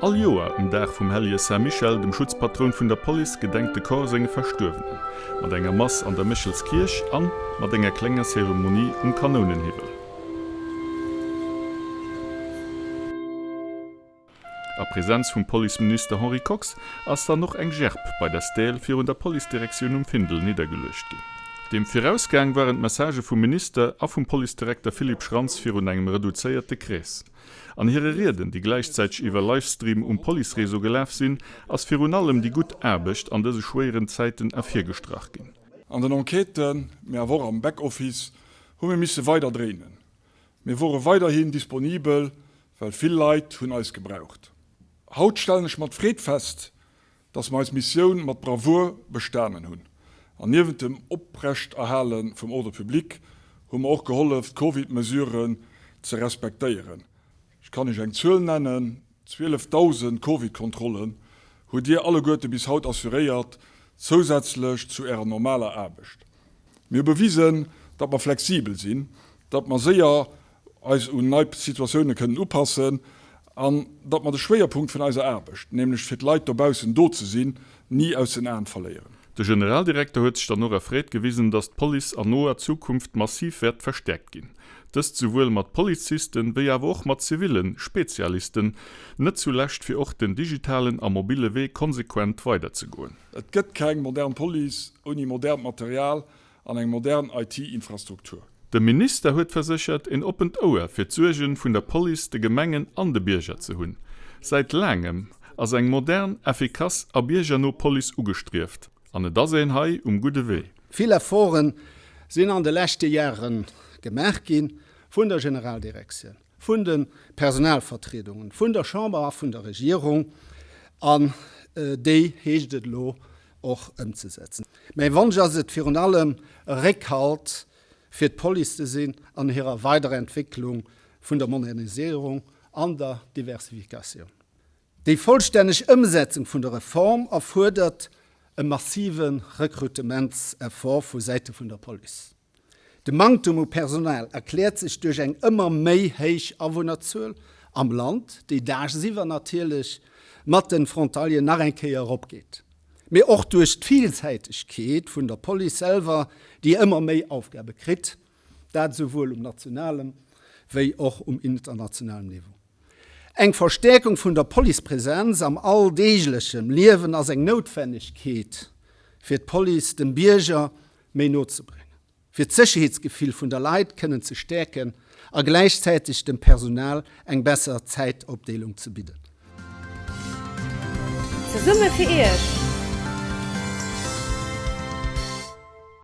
All Joer um Dag vum Hellege Saint-Michel, dem Schutzpatroun vun der Police, gedenkt de Corps senge Verstuerwenen mat enger Mass an der Méchelskierch an mat enger klenger Zeremonie um Kanounenhiwwel. A Presenz vum Policeminister Henri Kox ass dann och eng Gerb bei der Stèle virun der Policedirektioun um Findel niddergeluecht ginn. Deem virausgaang waren d'Messagë vum Minister a vum Policedirekter Philippe Schrantz virun engem reduzéierte Krees. An hire Rieden, déi gläichzäiteg iwwer Livestream um Policereseau gelaf sinn, ass virun allem déi gutt Aarbecht an dëse schwéieren Zäiten ervirgestrach ginn. An den Enquêten, mee awer och am Backoffice hu mir misse weider dréinen. Mir wore weiderhin disponibel, well vill Leit hunn eis gebraucht. Haut stellen ech mat Freed fest, dass mer eis Missioun mat Bravour bestanen hunn. An niewent dem Oprechterhale vum Ordre public hu mer och gehollef, d'Covid-Mesuren ze respektéieren. Ech kann Iech eng Zuel nennen, 12.000 Covid-Kontrollen hutt Dir alleguerte bis haut assuréiert, zousätzlech zu Ärer normaler Aarbecht. Mir hu bewisen, datt mer flexibel sinn, datt mer séier eis un nei Situatioune kënnen upassen an datt mer de Schwéierpunkt vun eiser Aarbecht, nämlech fir d'Leit dobaussen do ze sinn, ni aus den Aen verléieren. De Generaldirekter huet sech dann och erfreet gewisen, datt d'Police an noer Zukunft massiv wäert verstäerkt ginn. Dëst souwuel mat Polizisten, wéi awer och mat ziville Spezialisten, net zulescht fir och den digitalen a mobile Wee konsequent weiderzegoen. Et gëtt keng modern Police ouni modernt Material an eng modern IT-Infrastruktur. De Minister huet verséchert, een oppent Ouer fir d'Suerge vun der Police, de Gemengen an de Bierger ze hunn. Säit laangem ass eng modern, effikass a biergerno Police ugestrieft, an et ass een hei um gudde Wee. Vill Efforte sinn an de leschte Jahre gemaach gi vun der Generaldirektioun, vun de Personalvertriedungen, vun der Chamber a vun der Regierung, an déi heescht et elo och ëmzesetzen. Mäi Wonsch ass et virun allem, e Réckhalt fir d'Police ze sinn an hirer weiderer Entwécklung vun der Moderniséierung an der Diversifikatioun. Déi vollstänneg Ëmsetzung vun der Reform erfuerdert e massive Rekrutementseffort vu Säite vun der Police. De Manktum u Personal erkläert sech duerch eng ëmmer méi héich Awunnerzuel am Land, déi dagsiwwer natierlech mat de Frontalieren nach eng Kéier eropgeet, mee och duerch d'Villsäitegkeet vun der Police selwer, déi ëmmer méi Aufgabe kritt, dat esouwuel um nationalem wéi och um internationalem Niveau. Eng Verstäerkung vun der Policepresenz am alldeeglechem Liewen ass eng Noutwennegkeet, fir d'Police dem Bierger méi no ze bréngen, fir d'Sécherheetsgefill vun der Leit kënnen ze stäerken a gläichzäiteg dem Personal eng besser Zäitopdeelung ze bidden. Zesumme fir Iech!